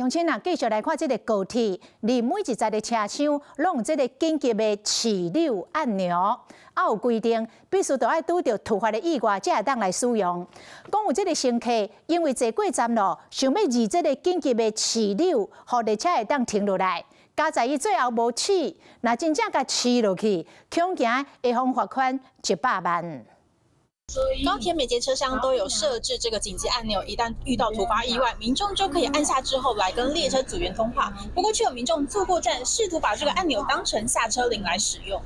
鄉親啊，繼續來看這个高鐵，佇每一節的車廂攏有這个緊急的掣鈕按鈕，啊有規定必須著愛拄著突發的意外，才會當來使用。講有這个乘客因為坐過站咯，想欲按這个緊急的掣鈕，予列車會當停落來。佳哉伊最後無試，若真正共試落去，恐驚會予罰款100萬。高鐵每節車廂都有設置這個緊急按鈕，一旦遇到突發意外，民眾就可以按下之後來跟列車組員通話。不過卻有民眾坐過站，試圖把這個按鈕當成下車鈴來使用。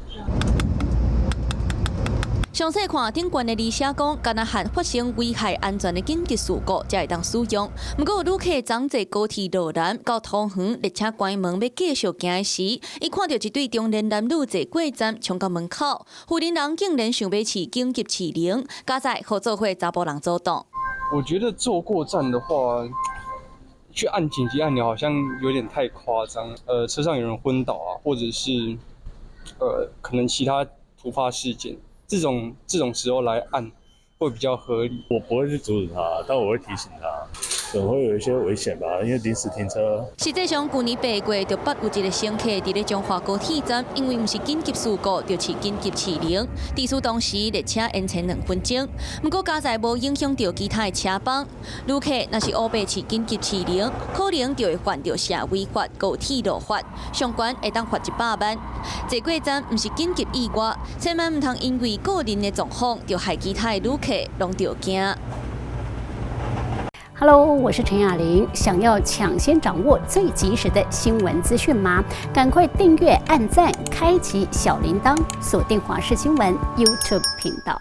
詳細看頂懸的字寫講，干焦限發生危害安全的緊急事故才會當使用。毋過有旅客昨坐高鐵羅南到桃園列車關門欲繼續行的時，伊看著一對中年男女坐過站衝到門口，婦人人竟然想欲試緊急掣鈴，佳哉予做伙查埔人阻擋。我覺得坐過站的話，去按緊急按鈕好像有點太誇張。車上有人昏倒啊，或者是可能其他突發事件。這種時候來按會比較合理。我不會去阻止他，但我會提醒他，可能會有一些危險吧，因為臨時停車。實際上，舊年8月就捌有一个乘客佇咧彰化高鐵站，因為毋是緊急事故，就試緊急掣鈴。致使當時列車延遲2分鐘，毋過佳哉無影響著其他的車幫。旅客若是烏白試緊急掣鈴，可能就會犯著社違法高鐵路法，上懸會當罰100萬。坐過站毋是緊急意外，千萬毋通因為個人的狀況，就害其他的旅客攏著驚。 Hello，我是陳雅玲。想要搶先掌握最及時的新聞資訊嗎？趕快訂閱、按讚、開啟小鈴鐺，鎖定華視新聞 YouTube 頻道。